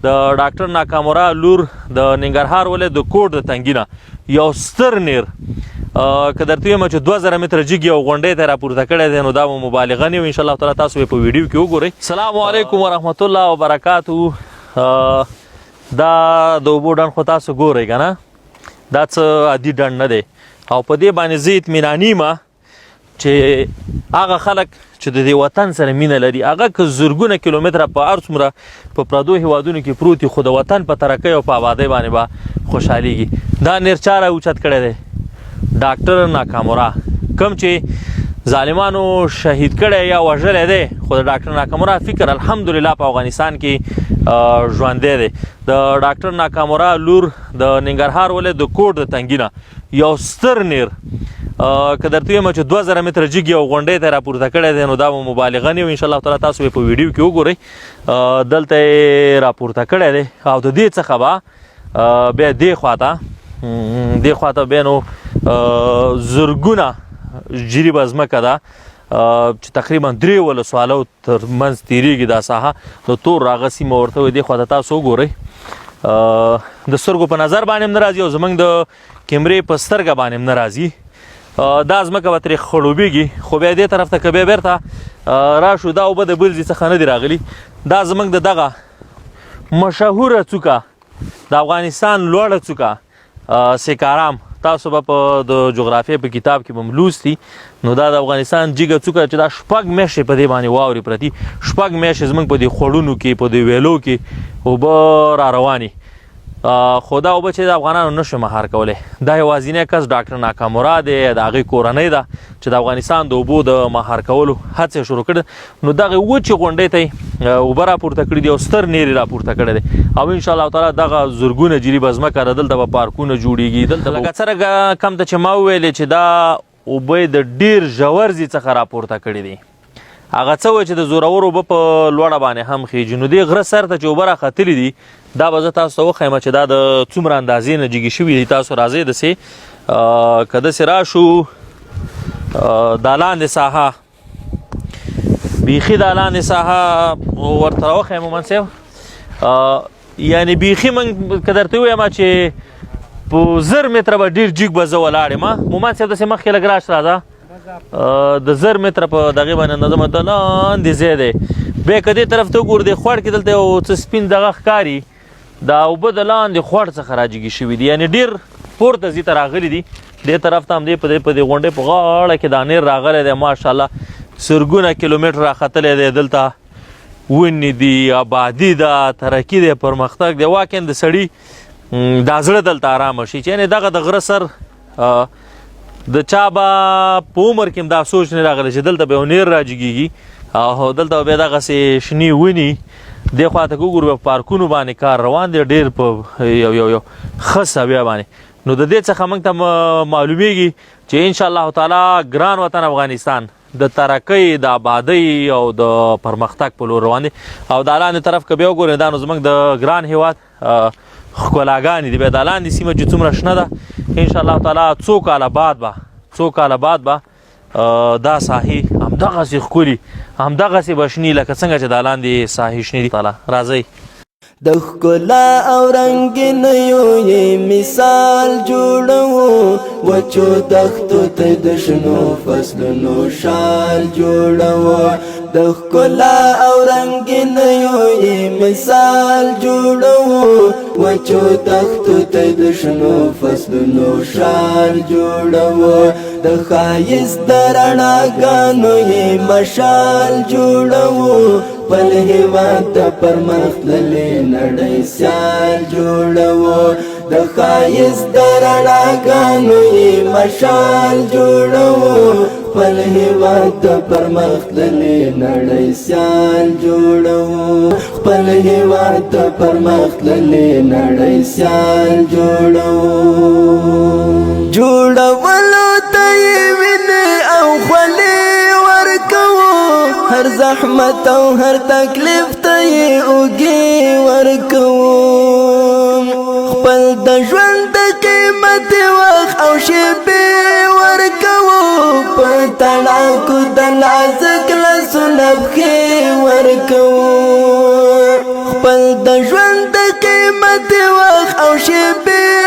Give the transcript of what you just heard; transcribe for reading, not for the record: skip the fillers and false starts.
د ډاکټر ناکامورا لور د ننګرهار ولایت د کوټ د تنګي نه یو ستر نیر که درته ووایم چې 2000 متره جګ یو غونډۍ ته راپورته کړی دی، نو دا به مبالغه نه وي. ان شاء الله تعالی تاسو به په ویډیو کې وګورئ. السلام علیکم ورحمت الله وبرکاته. دا د اوبو ډنډ خو تاسو ګورئ که نه، دا څه عادي ډنډ نه دی، او په دې باندې زه اطمیناني یم چې هغه خلک چې د دې وطن سره مینه لري، هغه که زرګونه کیلومتره په هر څومره په پردو هیوادونو کې پروت دي، خو د وطن په ترقۍ او په آبادۍ باندې به خوشحالېږي. دا نیر چا را اوچت کړی دی؟ ډاکټر ناکامورا، کوم چې ظالمانو شهید کړی یا وژلی دی، خو د ډاکټر ناکامورا فکر الحمدلله په افغانستان کې ژوندی دی. د ډاکټر ناکامورا لور د ننګرهار ولایت د کوټ د تنګي نه یو ستر نیر که درته ووایم چې 2000 متره جګ یو غونډۍ ته راپورته کړی دی، نو دا به مبالغه نه وي. ان شاء الله تعالی تاسو به په ویډیو کې وګورئ. دلته یې راپورته کړی دی، او د دې څخه به بیا دې خواته بیا نو زرګونه جریبه ځمکه ده چې تقریبا درې ولسوالو تر منځ تیریږي. دا ساحه د تور راغه سیمه ورته وایي. دې خواته تاسو وګورئ، د سترګو په نظر باندې هم نه راځي او زموږ د کیمرې په سترګه باندې هم نه راځي. دا ځمکه به ترې خړوبېږي، خو بیا دې طرف ته که بیا بېرته راشو، دا اوبه د بل ځای څخه نه دي راغلي. دا زموږ د دغه مشهوره څوکه، د افغانستان لوړه څوکه سیکارام، تاسو به په د جغرافیې په کتاب کې به هم لوستي. نو دا د افغانستان جګه څوکه چې دا شپږ میاشتې په دې باندې واورې پرتي، شپږ میاشتې زموږ په دې خوړونو کې په دې ویلو کې اوبه را روانې، خو دا اوبه چې د افغانانو نشو مهار کولی. دا یوازینی کس ډاکټر ناکامورا دی، د هغې کورنۍ ده چې د افغانستان د اوبو د مهار کولو هڅه شروع کړې. نو دغه وچې غونډۍ ته یې اوبه راپورته کړي دي او ستر نیر یې راپورته کړی دی، او ان شاء الله تعالی دغه زرګونه جریبه ځمکه ده، دلته به پارکونه جوړیږي. دلته لکه څرنګه کم ته چې ما وویلې چې دا اوبه یې د ډېر ژور ځای څخه راپورته کړي دي، هغه څه وایي چې د زورور اوبه په لوړه باندې هم خېژي. نو دې غره سر ته چې اوبه راختلي دي، دا به زه تاسو ته وښیم چې دا د څومره اندازې نه جګې شوي دي. تاسو راځئ داسې، که داسې راشو، دا لاندې ساحه بیخي، دا لاندې ساحه ورته راوښیم مومن صاحب، یعنې بیخي موږ که درته ووایم چې په 1000 متره به ډېر جګ به زه ولاړ یم. مومن صاحب داسې مخکې لږ راشه راځه، د 1000 متره په دغې باندې اندازه مې د لاندې ځای دی. بیا که دې طرف ته وګورو، دې خوړ کې دلته یو څه سپین دغه ښکاري، دا اوبه د لاندې خوړ څخه راجګې شوي دي، یعنې ډېر پورته ځای ته راغلي دي. دې طرف ته هم دې په دې غونډۍ په غاړه کې دا نیر راغلی دی، ماشاءالله زرګونه کیلومتر راختلی دی. دلته ونې دي، آبادي ده، ترقي دی، پرمختګ دی. واقعا د سړي دا زړه دلته آرامه شي چې یعنې دغه د غره سر د چا به په عمر کې هم دا سوچ نه راغلی چې دلته به یو نیر راجګېږي او دلته به بیا دغسې شنې ونې. دې خوا ته که وګورو، په پارکونو باندې کار روان دی، ډېر په یو یو یو ښه سویه باندې. نو د دې څخه موږ ته معلومیږي چې ان شاء الله تعالی ګران وطن افغانستان د ترقۍ، د آبادۍ او د پرمختګ په لور روان دی. او دا لاندې طرف که بیا وګورئ، دا نو زموږ د ګران هیواد ښکلاګانې دي. بیا دا لاندې سیمه چې څومره شنه ده، ان شاء الله تعالی څو کاله بعد به دا ساحې همدغسې ښکلي، همدغسې به شنې، لکه څنګه چې دا لاندې ساحې شنې دي. تعالی راځئ. د ښکلا او رنګینیو یې مثال جوړوو، وچو دښتو ته د شنو فصلونو شال جوړوو. د ښکلا او رنګینیو یې مثال جوړوو، وچو دښتو ته د شنو فصلونو شال جوړوو. د ښایست د رڼاګانو یې مشال جوړوو، خپل هیواد ته پرمختللې نړۍ سیال جوړوو. د ښایست د رڼاګانو یې مشال جوړوو، خپل هیواد ته پرمختللې نړۍ سیال جوړوو. خپل هیواد ته پرمختللې نړۍ سیال جوړوو. جوړولو ته یې وینې او خولې ورکوو، هر زحمت او هر تکلیف ته یې اوږې ورکوو. خپل د ژوند د قیمت وخت او شېبې ورکوو، په تڼاکو د نازک لاسونه پښې ورکوو. خپل د ژوند د قیمت وخت او شیبې.